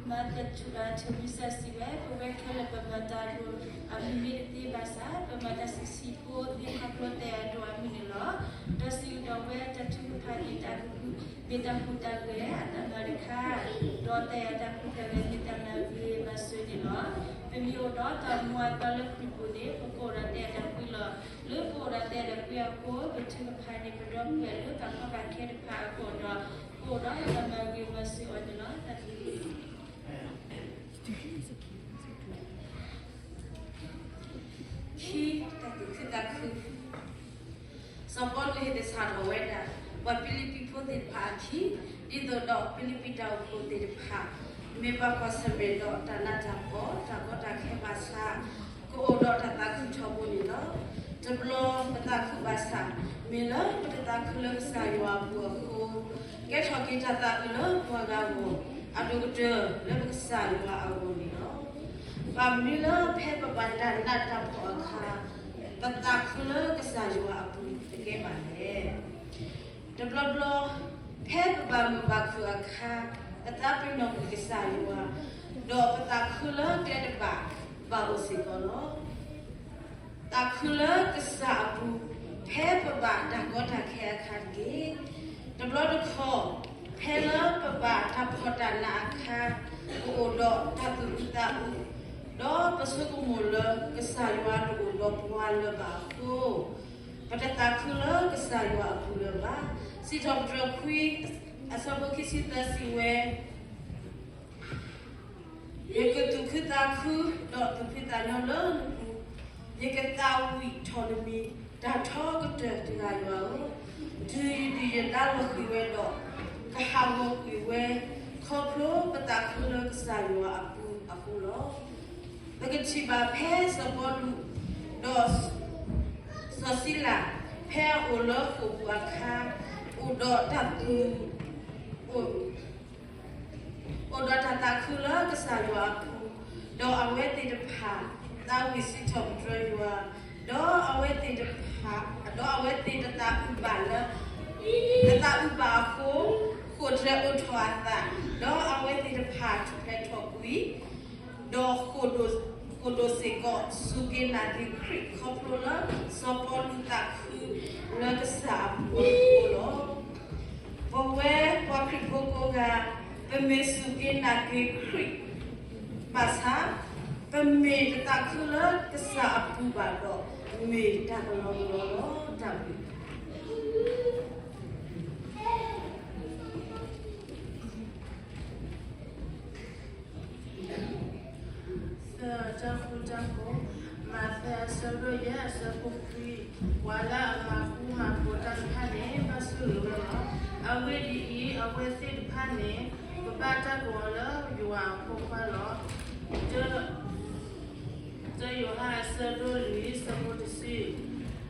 မၤသထူၣ်အထၢၣ်မုၢ်ဆ့ၣ်စံးဝဲ, ပဝဲခဲလၢာ်ပမၤတၢ်ဒိၣ်အမုၢ်မ့ၢ်တသ့ဘၣ်ဆၣ်, ပမၤတၢ်ဆံးဆံးဖိသ့ခီဖျိသဲအဒိၣ်အမုၢ်န့ၣ်လီၤ. ဒီးစံးကဒီးဝဲ, တၢ်ထုကဖၣ်န့ၣ်တၢ်ကဟု, မ့ၢ်တၢ်ဟူးတၢ်ဂဲၤအတၢ်မၤတခါ, ဒီးသဲအတၢ်ဟူးတၢ်ဂဲၤမ့ၢ်တၢ်မၤဂ့ၤမၤစၢၤန့ၣ်လီၤ. ပမ့ၢ်အိၣ်ဒီးတၢ်မူအသီလၢခရံာ်ပူၤန့ၣ်, ပကအိၣ်ဒီးသဲအတၢ်ကွံလီၤ. လၢပအိၣ်ဒီးသဲအတၢ်ကွံအဃိ, ပထုကဖၣ်န့ၣ် ပဒီပုၢ်ဝဲၢ်လၢတၢ်ကီတၢ်ခဲတဖၣ်အဂီၢ်ဒီး, ပအိၣ်ဒီးတၢ်မၤဂ့ၤမၤစၢၤအီၤန့ၣ်လီၤ. တၢ်ဘျုး ခံ, တၢ်သူၣ်ခုသးခု. စီၤပီလူးဟ့ၣ်သဆၣ်ထီၣ်ဝဲဒၣ် ပှၤဖံလံးပံၤဖိသ့ၣ်တဖၣ်အခံ, ဒ်သိးဒီးဖံလံးပံၤတၢ်အိၣ်ဖှိၣ်သ့ၣ်တဖၣ် မ့ၢ်ပှၤကွၢ်ဆၢၣ်မဲာ်ဒီးတၢ်နးတၢ်ဖှီၣ် တၢ်ကီတၢ်ခဲဘၣ်ဆၣ်, ကအိၣ်ဒီးတၢ်သးခုထီဘိန့ၣ်လီၤ. တဘျီပသးခုဘၣ်ဆၣ်, မ့ၢ်လၢပတသးခုလၢကစၢ်ယွၤအပူၤအဃိ, ကဲထီၣ်က့ၤတၢ်သးအုးလၢပှၤဂၤအဂီၢ်, အဒိၣ်ကတၢၢ်လၢပကစၢ်ယွၤအဂီၢ်န့ၣ်လီၤ. ဘၣ်မနုၤလၢဖဲပဘၣ်တၢ်နးတၢ်ဖှီၣ်အခါ, ပသးခုလၢကစၢ်ယွၤအပူၤတကဲဘၣ်လဲၣ်. တဘျီဘျီ, ဖဲပဘၣ်မုာ်ဘၣ်ခုၣ်အခါ, ပသးပ့ၤနီၣ်ကွံာ်ကစၢ်ယွၤ, ဒီးပသးခုလၢကျဲတဘၣ်ဘၣ်အိၣ်စ့ၢ်ကီးလီၤ. သးခုလၢကစၢ်အပူၤ, ဖဲပဘၣ်တၢ်ကီတၢ်ခဲအခါတက့ၢ်. တဘျီတခီၣ်, ဖဲလၢပဘၣ်တၢ်ဖှီၣ်တၢ်နးအခါ, ပအိၣ်ဒီးတၢ်သူၣ်အုးသးအုး, ဒီးပဆိကမိၣ်လၢကစၢ်ယွၤတအိၣ်ဒီးပှၤလၢၤဘၣ်အဃိ, ပတသးခုလၢကစၢ်ယွၤအပူၤလၢၤဘၣ်. စံးထီၣ်ပတြၢၤခွံ, အဆၢဖိခံဆံသၢစံးဝဲ, ယကသူၣ်ခုသးခု, ဒီးသူၣ်ဖှံသးညီလၢနပူၤ, ယကသးဝံၣ်ထီၣ်နမံၤ, တၢ်ထီကတၢၢ်တဂၤယွၤဧၢ, တုၤယဒုၣ်ယဒါလီၤဃံၤဝဲဒီး, ကဟးဂီၤကွံာ်ဝဲ, ခီဖျိပသးခုလၢကစၢ်ယွၤအပူၤအဃိလီၤ. ပကထံၣ်ဘၣ်ဖဲစီၤပီလူး, ဒီး စီၤစံလၤ, ဖဲအအိၣ်လၢဃိာ်ပူၤအခါ, အိၣ်ဒီးတၢ်သူၣ် အိၣ်ဒီးတၢ်သးခုလၢကစၢ်ယွၤအပူၤ, ဒီးအဝဲသ့ၣ်တဖၣ် သးဝံၣ်စံးထီၣ်ပတြၢၤယွၤ, ဒီးအဝဲသ့ၣ်တဖၣ်, ဒီးအဝဲသ့ၣ်တသးအုးဘၣ်လၢ, တသးအုးဘၣ်အဃိ, ဃိာ်တြဲၤအိးထီၣ်အသး, ဒီးအဝဲသ့ၣ်တဖၣ်ထူၣ်ဖျဲးထီၣ်ကွံာ် ဒီးဃိာ်ဒိၣ်စ့ၢ်ကီးစူၢ်က့ၤနာ်က့ၤခရံာ် ခီဖျိလၢစီၤပီလူးသးခုလၢကစၢ်အပူၤအဃိလီၤ. ပဝဲပှၤခရံာ်ဖိကိးဂၤ, ပမ့ၢ်စူၢ်က့ၤနာ်က့ၤခရံာ်ဘၣ်ဆၣ်, ပမ့ၢ်တသးခုလၢကစၢ်အပူၤဘၣ်ဒီး, မ့ၢ်တၢ်ကလီကလီလီၤ. တၢ်ဘျုး သၢ, တၢ်ဃူတၢ်ဖိး, မးသဲအဆၢဒိၣ်ယဲၢ်အဆၢဖိခွံ, ပှၤလၢအမၤဃူမၤဖိးတၢ်တဖၣ်န့ၣ် ဘၣ်ဆိၣ်ဂ့ၤဝဲလီၤ. အဂ့ၢ်ဒ်အံၤ, အဝဲသ့ၣ်တဖၣ်န့ၣ် ကဘၣ်တၢ်ကိးအီၤလၢယွၤအဖိခွါလီၤ. တၢယိၤဟၣ် အဆၢဒိၣ်လွံၢ် အဆၢဖိတဆံ,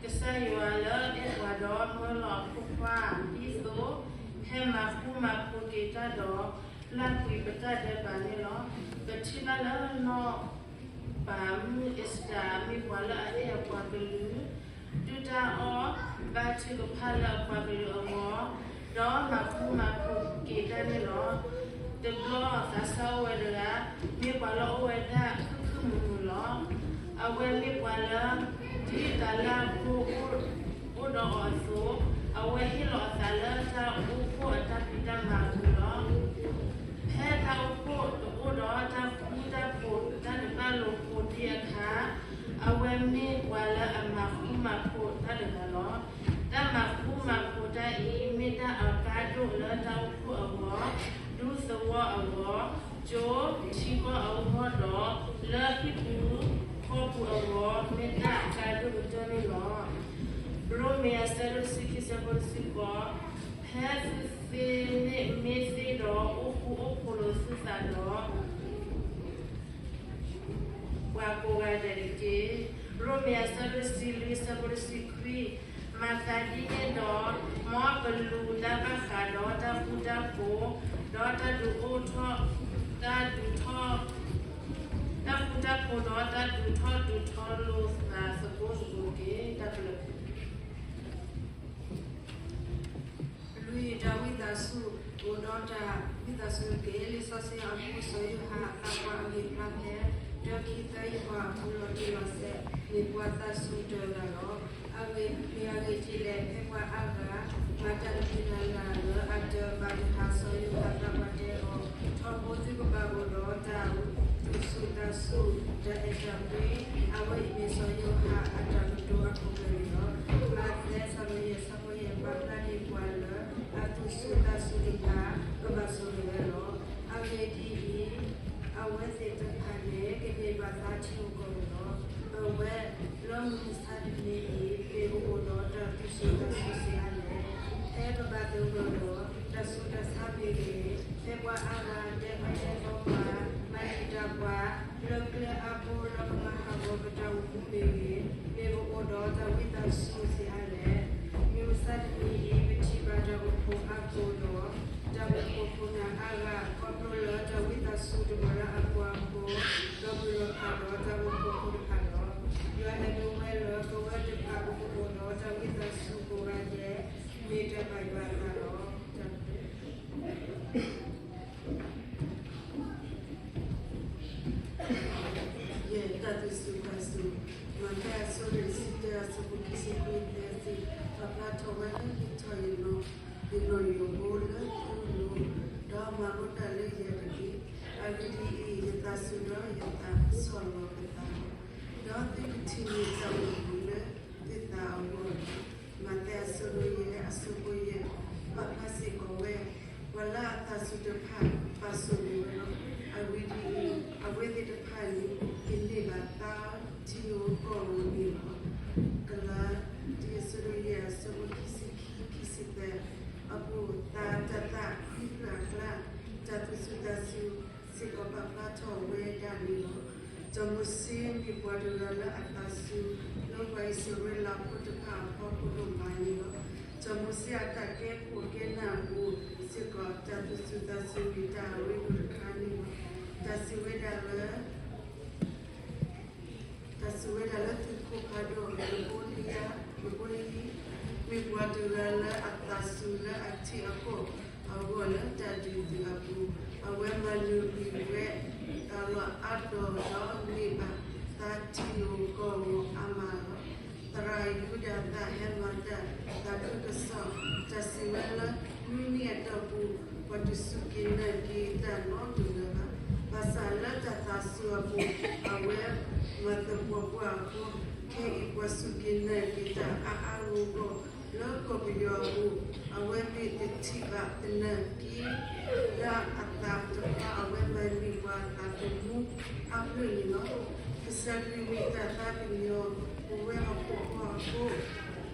ကစၢ်ယွၤလၢအအဲၣ်ပှၤဒီးမၢလီၤအဖိခွါ, ဒ်သိးဟဲမၤဃူမၤဖိးက့ၤတၢ်ဒီး လၢကွံာ်ပတၢ်ဒဲးဘးန့ၣ်လီၤ. ပထံၣ်ဘၣ်လၢနီၢ်ပၤမုၣ်အ့ၤစတၢၤ မ့ၢ်ပှၤလၢအအဲၣ်အပှၤကလုာ်, ဒုၣ်တၢ်အီၣ်ဘၣ်ထုကဖၣ်လၢအပှၤကလုာ်အဂီၢ်, ဒီးမၤဃူမၤဖိးက့ၤတၢ်န့ၣ်လီၤ. တဘျီသးစၢ်အိၣ်ဝဲတဂၤ, မ့ၢ်ပှၤလၢအအိၣ်ဝဲဒၣ်ခုၣ်ခုၣ်မုာ်မုာ်လီၤ. အဝဲမ့ၢ်ပှၤလၢ ဒ်တၢ်လၢအဖိအိၣ်ဒီးအီၤအသိး, အဝဲဟ့ၣ်လီၤအသးလၢတၢ်အိၣ်ဖှိၣ်အတၢ်ဖံးတၢ်မၤအပူၤလီၤ. ဖဲတၢ်အိၣ်ဖှိၣ်တအိၣ်ဒီးတၢ်ဃူတၢ်ဖိး တၢ်တဘၣ်လိာ်ဖိးဒံးအခါ, အဝဲမ့ၢ်ပှၤလၢအမၤဃူမၤဖိးတၢ်တဂၤလီၤ. တၢ်မၤဃူမၤဖိးတၢ်အံၤ မ့ၢ်တၢ်အကါဒိၣ်လၢတၢ်အိၣ်ဖှိၣ်အဂီၢ်, ဒူသဝီအဂီၢ်, ကၠိထံကီၢ်အဂီၢ်ဒီး လၢဟံၣ်ပူၤဃီပူၤအဂီၢ် မ့ၢ်တၢ်အကါဒိၣ်ကတၢၢ်န့ၣ်လီၤ. ရိမ့ၤအဆၢဒိၣ်တဆံခံ အဆၢဖိတဆံဃိး, ဖဲသုသ့န့ၣ်မ့ၢ်သ့ဒီး အိၣ်ဃူအိၣ်ဖိးလိာ်သုသးဒီး ပှၤကိးဂၤဒဲးတက့ၢ်. ရိမ့ၤအဆၢဒိၣ်တဆံလွံၢ် အဆၢဖိတဆံခွံ, မၤသးဒ်န့ၣ်ဒီး, မ်ပလူၤတၢ်ဘၣ်ဃးဒီးတၢ်ဃူတၢ်ဖိး, ဒီးတၢ်ဒုးအိၣ်ထီၣ်, တၢ်ဒုးထီၣ်, တၢ်ဃူတၢ်ဖိးဒီးတၢ်ဒုးထီၣ်ဒုးထီလိာ်သးသကိးသကိးတက့ၢ်. တၢ်ဘျုး လွံၢ်, တၢ်ဝံသး သးဆူၣ်အိၣ်ဒီးတၢ်ဝံသးစူၤတက့ၢ်. လံာ်စီဆှံအပူၤ စီၤယိၤဟၣ်အသးပှၢ်အဂ့ၢ်ဖျါဖဲ တၢ ခံ သၢ ယွၤအပူၤလီၤတံၢ်လီၤဆဲး မ့ၢ်ပှၤသးဆူၣ်တဂၤလီၤ. အဂ့ၢ်မ့ၢ်အဂ့ၢ်ဒ်လဲၣ်, ဖဲပှၤအါဂၤ မၤတၢ်တမံၤလၢ်လၢ်လၢအတဘၣ်တဟါ စီၤယိၤဟၣ်သးပှၢ်တဲအီၤ, ထီဘိသုကဘၣ်အိၣ်ဒီးတၢ်သူၣ်ဆူၣ်သးဆူၣ် တၢ်အဲၣ်တၢ်ကွံ, အဝဲအံၤမ့ၢ်စီၤယိၤဟၣ်အတၢ်ကတိၤအခိၣ်ကျၢၢ်န့ၣ်လီၤ. မးသဲ ဆၢဒိၣ်ယဲၢ် ဆၢဖိယဲၢ် ပာ်ဖျါန့ၢ်ပှၤလၢ အသူၣ်ဆူၣ်သးဆူၣ်တဖၣ် ကဘၣ်ဆိၣ်ဂ့ၤဝဲလီၤ. အဂ့ၢ်ဒ်အံၤ, အဝဲသ့ၣ်တဖၣ်န့ၣ် ကန့ၢ်ဘၣ်သါထံဧိၤကီၢ်ဧိၤလီၤ. အဝဲ လၢမုၢ်မဆါတနံၤအံၤ မ့ၢ်ပအိၣ်ဒီးတၢ်သူၣ်ဆူၣ်သးဆူၣ်ဆံးအါလဲၣ်. ဖဲပဘၣ်သဂၢၢ်ဒီး တၢ်ဆူးတၢ်ဆါမ့ၢ်ဂ့ၤ, ဖဲပှၤအါဂၤတဲအၢတဲသီပှၤ, မၤတံာ်တာ်ပှၤ လၢကျဲအါဘိလၢကမၤဟးဂီၤပတၢ်အိၣ်မူမ့ၢ်ဂ့ၤ, မ့ၢ်ပအိၣ်ဒီးတၢ်ဝံသးစူၤဆံးအါလဲၣ်. မုၢ်မဆါတနံၤအံၤ ပထံၣ်ဘၣ်တၢ်အိၣ်ဖှိၣ်အါဘိဒီး တၢ်အိၣ်ဖှိၣ်ခိၣ်နၢ်အါဂၤ ခီဖျိလၢတၢ်ဝံသးစူၤတမၤလၢအပှၤအဃိ, ဒီးမုၢ်လီၤဖးဒီးတၢ်အိၣ်ဖှိၣ်ဖိတဖၣ်လီၤ. ယွၤအဲၣ်ဒိးဝဲလၢပဝဲတဖၣ်ကအိၣ်ဒီးတၢ်ဝံသးစူၤကိးဂၤဒဲး မ့ၢ်တၢ်ဘၣ်ယွၤအသးလီၤ. ယဲၢ် တၢ်သူၣ်ဆူၣ်သးဆူၣ်, မးသဲအဆၢဒိၣ်တဆံတၢ အဆၢဖိခံဆံခွံသၢဆံ, ပာ်ဖျါထီၣ်ဝဲလၢ ဟ့ၣ်ထီၣ်ယနီၢ်, ယနီၣ်ယိးဘိလၢသုလိၤ, ဒီးမၤလိတၢ်လၢယၤတက့ၢ်. အဂ့ၢ်ဒ်အံၤ, ယသးဆူၣ်ဒီးယသးဆီၣ်လီၤပသးလီၤ. ဒီးသုကထံၣ်န့ၢ်တၢ်အိၣ်မူလၢသုသးအဂီၢ်လီၤ. မးသဲအဆၢဒိၣ်ယဲၢ် အဆၢဖိယဲၢ်, ပာ်ဖျါစ့ၢ်ကီးဝဲ ပှၤလၢအသးဆူၣ်တဖၣ် ဘၣ်ဆိၣ်ဂ့ၤဝဲလီၤ. အဂ့ၢ်ဒ်အံၤ, အဝဲသ့ၣ်တဖၣ်န့ၣ် ကန့ၢ်ဘၣ်သါထံဧိၤကီၢ်ဧိၤန့ၣ်လီၤ. ကလၤတံ အဆၢဒိၣ်ယဲၢ် အဆၢဖိခံဆံခံ ခံဆံသၢ, အဃိ သးတၢ်သး ခွံဖျၢၣ်အကျါ, တၢ်သူၣ်ဆူၣ်သးဆူၣ်စ့ၢ်ကီး ပာ်ဖျါထီၣ်ဝဲဒၣ်န့ၣ်လီၤ. စီၤမိၤၡ့မ့ၢ်ပှၤတဂၤလၢအသးဆူၣ် လၢပှၤအံၣ်စရ့လးဖိတဖၣ်အဖီခိၣ်ဒိၣ်မးန့ၣ်လီၤ. စီၤမိၤၡ့အတၢ်ကဲခိၣ်ကဲနၢ်အပူၤစ့ၢ်ကီး တၢ်သူၣ်ဆူၣ်သးဆူၣ်မ့ၢ်တၢ်အရ့ဒိၣ်တခါန့ၣ်လီၤ. တၢ်စံးဝဲဒၣ်လၢ တၢ်စံးဝဲဒၣ်လၢသုးခိၣ်ဖးဒိၣ် ယကိလံယါ, ယကိလံယါ မ့ၢ်ပှၤတဂၤလၢအသးဆူၣ်လၢအထံအကီၢ်အဂီၢ်လၢတၢ်ဒုးသုးအပူၤ, အဝဲမၤနၢၤကွံာ်ဝဲတၢ်လီၢ်အါတီၤဒီးန့ၢ်ဘၣ်သါထံဧိၤကီၢ်ဧိၤအါမးလီၤ. သရၣ်ယူဒၤသၣ်ဟဲမၤတၢ်သးခုကစီၣ်, တၢ်စံးဝဲလၢ နွံနံၣ်အတီၢ်ပူၤ ပှၤတစူၢ်က့ၤနာ်က့ၤတၢ်နီတဂၤဘၣ်. ဘၣ်ဆၣ်လၢတၢ်သးဆူၣ်အပူၤ အဝဲမၤသပှၢ်ပှၢ်အဃိ, ခဲအံၤပှၤစူၢ်က့ၤနာ်က့ၤတၢ်အါအါဂီၢ်ဂီၢ်လၢကီၢ်ပယီၤအပူၤ, အဝဲမ့ၢ်တထံၣ်ဘၣ်သနာ်က့ လၢအသးတဖျါ အဝဲမၤန့ၢ်ပှၤအသးသမူအဖျၢၣ်န့ၣ်လီၤ. ကစၢ်ခရံာ်မ့ၢ်တၢ်သးကညီၤ ပဝဲဟီၣ်ခိၣ်ဖိအဃိ,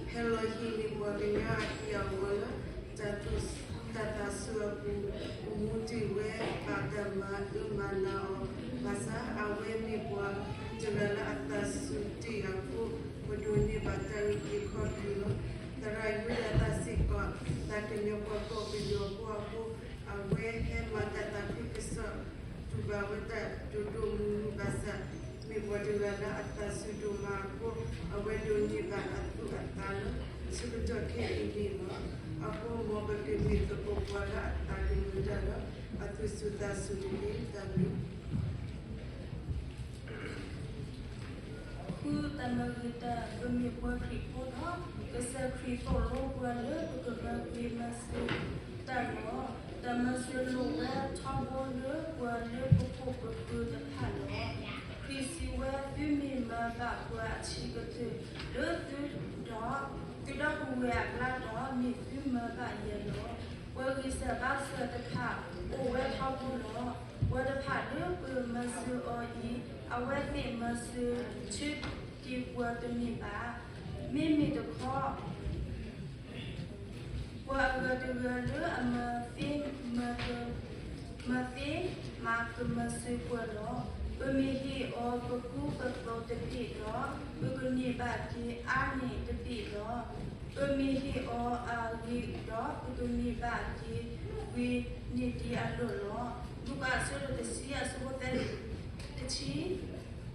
ဟဲလီၤဟံးန့ၢ်ပှၤကညီအဟံၣ်အဂီၢ်လၢ တၢ်သူၣ် တၢ်သးဆူၣ်အပူၤ, မူတ့ၢ်ဝဲဘၣ်တၢ်မၤအၢမၤနးအီၤ, ဘၣ်ဆၣ်အဝဲမ့ၢ်ပှၤတဂၤလၢအသးဆူၣ်တ့ၢ်အဃိ, ပဒိးန့ၢ်ဘၣ်တၢ်အုၣ်က့ၤခီၣ်က့ၤလီၤ. သရၣ်ယူဒၤသၣ်စ့ၢ်ကီး သးကညီၤပှၤကီၢ်ပယီၤဖိအဃိ, အဝဲဟဲမၤတၢ်သးခုကစီၣ် တူၢ်ဘၣ်ဝဲတၢ်ဒိၣ်ဒိၣ်မုၢ်မုၢ်ဘၣ်ဆၣ်, မ့ၢ်ပှၤတဂၤလၢအသးဆူၣ်ဒိၣ်မးအဃိ, အဝဲဒိးန့ၢ်ဘၣ်အသူၣ်အသးလၢ ဆၢကတီၢ်ခဲအံၤန့ၣ်လီၤ. အဃိ မ်ပကမ့ၢ်သကိးပှၤလၢအသးကညီၤတၢ်ဒီး အသူၣ်ဆူၣ်သးဆူၣ်တက့ၢ်. တၢ်ဘျုး ဃုတၢ်မၤဂ့ၤတၢ် ပမ့ၢ်ပှၤခရံာ်ဖိဒီး ကစၢ်ခရံာ်သိၣ်လိပှၤလၢပကမၤဂ့ၤမၤစၢၤတၢ်လီၤ. တၢ်မၤစၢၤလိာ်ဝဲထီဘိလၢပှၤလၢပခိၣ်ပဃၢၤတဖၣ်လီၤ. ခရံာ်စံးဝဲ သုမ့ၢ်မၤဘၣ်ပှၤအဆံးကတၢၢ်လၢသုဒီး သုဒီပုၢ်ဝဲၢ်အကျါဒီး မ့ၢ်သုမၤဘၣ်ယဲလီၤ. ပှၤဂံၢ်စၢ်ဘါစၢ်တဖၣ်အိၣ်ဝဲထီဘိလီၤ. ပှၤတဖၣ်လၢပမၤစၢၤအီၤအံၤ အဝဲသ့ၣ်မၤစၢၤဆၢက့ၤပှၤတမ့ၢ်ဘၣ်. မ့မ့ၢ်တခီ ပှၤအဂၤတဂၤလၢအမၤသ့ မၤသ့ မၤကမၤစၢၤပှၤလီၤ. ပမ့ၢ်ဟ့ၣ်အီၤပကူပသိးတဘ့ၣ်ဒီး ပကန့ၢ်ဘၣ်က့ၤအါန့ၢ်တဘ့ၣ်လီၤ. ပမ့ၢ်ဟ့ၣ်အီၤအဂ့ၤဒီး ပကန့ၢ်ဘၣ်က့ၤဝံၤန့ၢ်ဒံးအလီၢ်လီၤ. လူၤကၣ်အဆၢဒိၣ်တဆံ အဆၢဖိသၢ တဆံ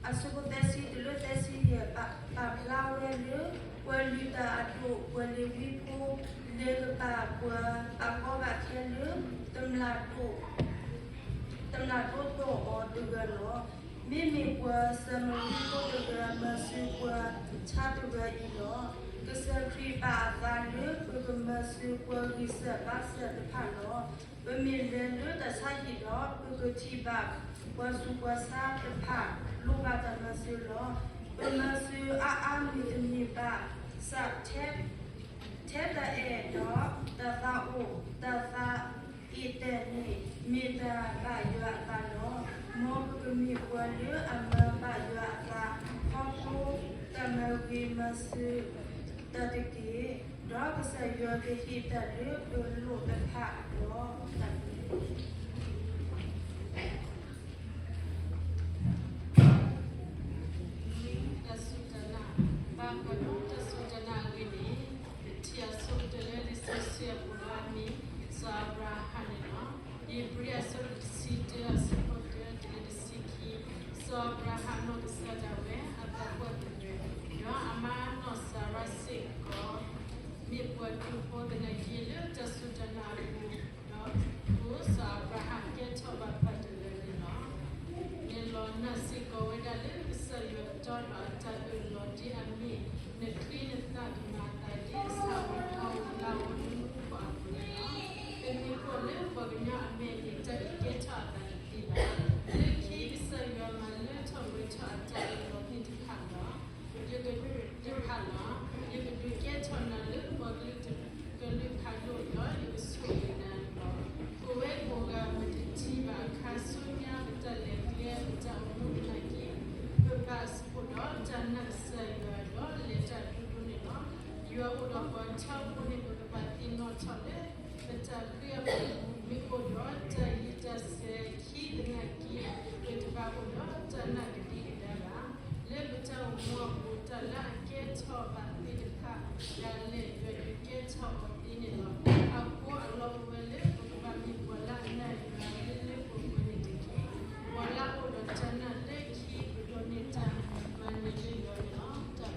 အဆၢဖိသၢဆံတုၤလၢသၢဆံယဲၢ် ပာ်ဖျါဝဲလၢ ပှၤလုၢ်တၢ်အဒိၣ် ပှၤလ့ၤဝံဖိ လဲၤကပာ်ပှၤ ပာ်ဖှိၣ်ဘၣ်ခဲ တမျၢ်ဒိၣ် တမျၢ်ဒိၣ်ဒိၣ်အီၤတဂၤလီၤ. မ့မ့ၢ်ပှၤစၤမရံဖိတဂၤ မၤစၢၤပှၤဆါတဂၤအံၤလီၤ. ကစၢ်ခရံာ်ဘၣ်အသးလၢ ပကမၤစၢၤပှၤဂံၢ်စၢ်ဘါစၢ်တဖၣ်လီၤ. ပမ့ၢ်လဲၤလၢတၢ်ဆါဟံၣ်ဒီး ပကထံၣ်ဘၣ်ပှၤဆူးပှၤဆါတဖၣ် လိၣ်ဘၣ်တၢ်မၤစၢၤလီၤ. ပမၤစၢၤအါအါမ့ၢ်တမ့ၢ်ဘၣ်ဆၣ် ထဲတၢ်အဲၣ်ဒီးတၢ်သးအိၣ် တၢ်သးအ့ၣ်တၢ်န့ၣ် မ့ၢ်တၢ်ဘၣ်ယွၤအသးလီၤ. မ်ပကမ့ၢ်ပှၤလၢအမၤဘၣ်ယွၤအသး ခီဖျိတၢ်မၤဂ့ၤမၤစၢၤတၢ်တက့ၢ်. ဒီးကစၢ်ယွၤကဟ့ၣ်တၢ်လၢပလိၣ်တဖၣ်ဒီးတၢ် တၢ်စူၢ်တၢ်နာ်, ဘၣ်ဃးဒီးတၢ်စူၢ်တၢ်နာ်အဂ့ၢ်န့ၣ်, ပထံၣ်အဆိကတၢၢ်လၢလံာ်စီဆှံအပူၤလၢအမ့ၢ် စီၤအၤဘြၤဟၣ်န့ၣ်လီၤ. ဧ့ၤဘြံၤအဆၢဒိၣ်တဆံတၢ အဆၢဖိတၢတုၤလၢတဆံခံ, စီၤအၤဘြၤဟၣ်နီၢ်ကစၢ်ဒၣ်ဝဲအသးပှၢ်တဂၤ, ဒီးအမါနီၢ်စၤရါစ့ၢ်ကီး မ့ၢ်ပှၤတူၢ်ဖိသနာ်က့ လၢတၢ်စူၢ်တၢ်နာ်အပူၤ, ဒီးအိၣ်စီၤအၤဘြၤဟၣ်ကဲထီၣ်ဘၣ်ပှၤတဂၤန့ၣ်လီၤ. မ့ၢ်လီၤနာ်စ့ၢ်ကီးဝဲဒၣ်လၢကစၢ်ယွၤတီဒီးအတၢ်အၢၣ်လီၤဒ်အမ့ၢ် နချံနသၣ်ကမၤအသးဒ်အဆၣ်ဝဲထီဝဲလၢအအိၣ်လၢမူခိၣ်အပူၤန့ၣ်လီၤ. ပမ့ၢ်ကွၢ်လၢပှၤကညီအမဲာ်န့ၣ် တၢ်အံၤကဲထီၣ်အသးတသ့ဘၣ်. လၢခံကစၢ်ယွၤမၤလၢထီၣ်ပှဲၤထီၣ်အတၢ်အၢၣ်လီၤသ့ၣ်တဖၣ်လီၤ. ယကဒုးတဖၣ်လီၤ. ယကဒုးကဲထီၣ်နၤလၢပှၤကလုာ်တကလုာ်ဖးဒိၣ်ဒီး ယကဆိၣ်ဂ့ၤနၤလီၤ. ပဝဲကိးဂၤမ့ၢ်တထံၣ်ဘၣ်အခါဆူညါ ပတၢ်လဲၤကျဲပတၢ်အိၣ်မူသနာ်က့ ပဘၣ်အိၣ်ဒီးတၢ်နာ်ကစၢ်ယွၤဒီးလဲၤတၢ်ဒိၣ်ဒိၣ်န့ၣ်လီၤ. ယွၤအိၣ်ဒီးပှၤထီဘိန့ၣ် ပကဘၣ်သ့ၣ်နီၣ်ထီၣ်လၢ ပတၢ်ဃ့အပူၤ မ့ၢ်အိၣ်ဒီးတၢ်ယံၤတၢ်စဲၤခံသနာ်က့ ပတဘၣ်အိၣ်ဒီးတၢ်နာ်ကဒံကဒါဘၣ်. လၢပတၢ်အိၣ်မူအပူၤ တၢ်လၢအကဲထီၣ်ဘၣ်သ့ၣ်တဖၣ် ဒၣ်လဲာ်ယွၤဒုးကဲထီၣ်အီၤသ့န့ၣ်လီၤ. အဃိအလီၢ်အိၣ်ဝဲလၢ ပကဘၣ်မ့ၢ်ပှၤလၢအနာ်ယွၤလၢလၢပှဲၤပှဲၤန့ၣ်တက့ၢ်. ပှၤလၢအအိၣ်ဒီးတၢ်နာ်လၢခံ ကဒိးန့ၢ်တၢ်မၤနၢၤလၢယွၤန့ၣ်လီၤ. တ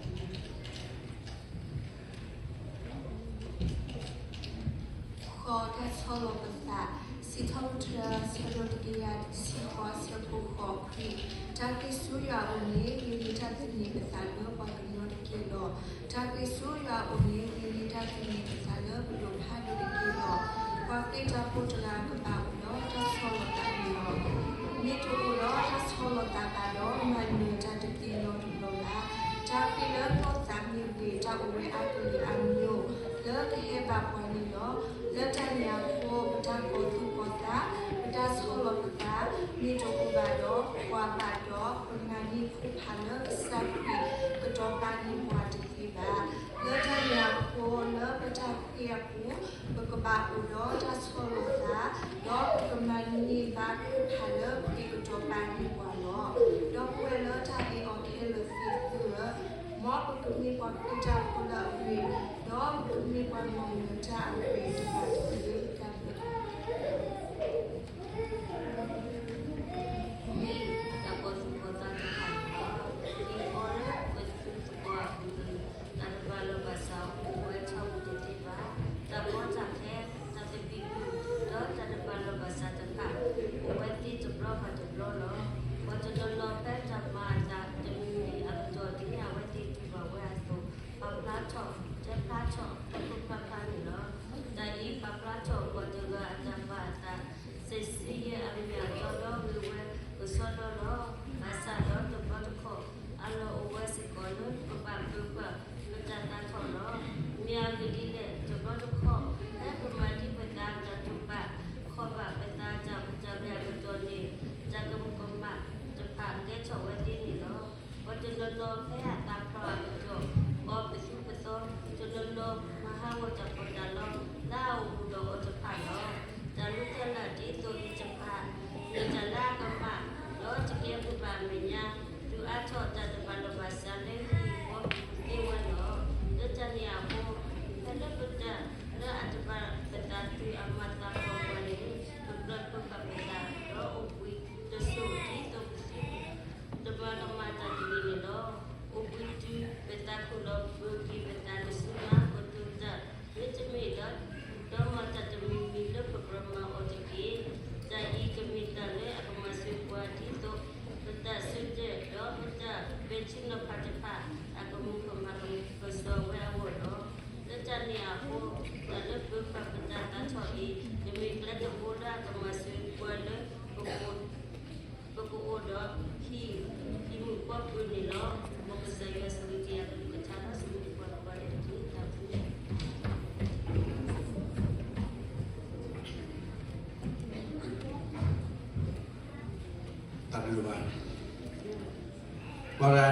ၢ်ဘျုး ဃီတၢ်ဆီလီၤပသး, စံးထီၣ်ပတြၢၤ အဆၢဒိၣ်တကယၤတဆံဃိး အဆၢဖိဃိးခွံ, တၢ်ဃ့ၢ်ဆူယွၤအအိၣ်န့ၣ် မ့ၢ်ဝဲတၢ်သန့ၤပသးလၢပှၤကညီတက့ၢ်လီၤ. တၢ်ဃ့ၢ်ဆူယွၤအအိၣ်န့ၣ် မ့ၢ်ဝဲတၢ်သန့ၤပသးလၢပဒိၣ်ဖးဒိၣ်တက့ၢ်လီၤ. ပှၤဃ့ၢ်တၢ်ဖိတဂၤကဘၣ်အိၣ်ဒီးတၢ်ဆီလီၤသးန့ၣ်လီၤ. မ့ၢ်တအိၣ်ဒီးတၢ်ဆီလီၤသးဘၣ်ဒီး မၤနၢၤတၢ်တသ့နီတဘျီဘၣ်. တၢ်ဃ့ၢ်လၢနီၢ်သးမ့ၢ်ဂ့ၤ တၢ်အိၣ်ဝဲအါကလုာ်အါမံၤ လၢကဟဲဘၣ်ပှၤန့ၣ်လီၤ. လၢတၢ်န့ၣ်အဃိ ပတၢ်ကီၤသူၣ်ကီၤသး, ပတၢ်ဆီလီၤပသး မ့ၢ်တအိၣ်ဘၣ်ဒီးပှၤဘၣ်ဒီး ပမၤန့ၢ်ခိၣ်ဖးလၢကစၢ်ခရံာ်ကတီၤပာ်န့ၢ်ပှၤတသ့ဘၣ်. လၢတၢ်န့ၣ်အဃိ လၢပတၢ်ဃ့ၢ်အပူၤ ပကဘၣ်အိၣ်ဒီးတၢ်ဆီလီၤသး, ဒီးပကမၤန့ၢ်ဘၣ်ခိၣ်ဖးလၢခရံာ်ကတီၤပာ်န့ၢ်ပှၤလီၤ. ဒီပုၢ်ဝဲၢ်လၢတၢ်အဲၣ်အီၤခဲလၢာ်သ့ၣ်သုဧၢ, မ်ပကမ့ၢ်ပှၤဃ့ၢ်တၢ်ဖိလၢအဂ့ၤ, ဒီးပကမ့ၢ်ပှၤမၤနၢၤတၢ်အဂ့ၤတဖၣ်တက့ၢ်. တၢ်ဘျုး မ့ၢ်တၢ်ကီၤသူၣ်ကီၤသးတဖၣ်န့ၣ်လီၤ. ဒ်အံၤလၢပသုသကိးအပူၤန့ၣ် တၢ်တပာ်လီၤဘၣ်စးအိၣ်ဝဲထီဘိတသ့ဘၣ်. တၢ်ကီတၢ်ခဲ, တၢ်သဘံၣ်ဘုၣ်, ဒီးတၢ်တပာ်လီၤဘၣ်စးတဖၣ် အိၣ်ဝဲသ့တဘျီဘၣ်တဘျီလီၤ. ပှၤတနီၤနီၤဖဲတၢ်မၤအသးတမံၤမံၤအကတီၢ် ဒ်န့ၣ်အဝဲသ့ၣ်တူၢ်ဘၣ်ဝဲအသိး ပာ်ဖျါထီၣ်, တဲဖျါထီၣ်, တဲဖျါဖျါန့ၣ်လီၤ. တၢ်အံၤပာ်ဖျါထီၣ်ပှၤတဂၤအတၢ်ပာ်အသး စံးဆံယဲၢ်အမ့ၢ်အတီဒီးဂ့ၤဝဲကဆီဒီလီၤ. ဘၣ်ဆၣ်ဒီးတဘျီတခီၣ် အလီၢ်အိၣ်ဝဲစ့ၢ်ကီးလၢ ပဘၣ်ပၢၤပှၤပတၢ်သးထီၣ်လီၤ. မ့ၢ်အဂ့ၢ်ဒ်လဲၣ်, တဘျီတခီၣ် ဖဲပမၤဒ်ပသးအတၢ်တူၢ်ဘၣ် ခီၣ်ဘၣ်ပသးအတၢ်အိၣ်တၢ်ဂဲၤအကတီၢ်န့ၣ် တၢ်ကမူၤကမၣ်တဖၣ်ကဲထီၣ်ဝဲသ့န့ၣ်လီၤ. တၢ်တလိၣ်ဘၣ်, ပှၤ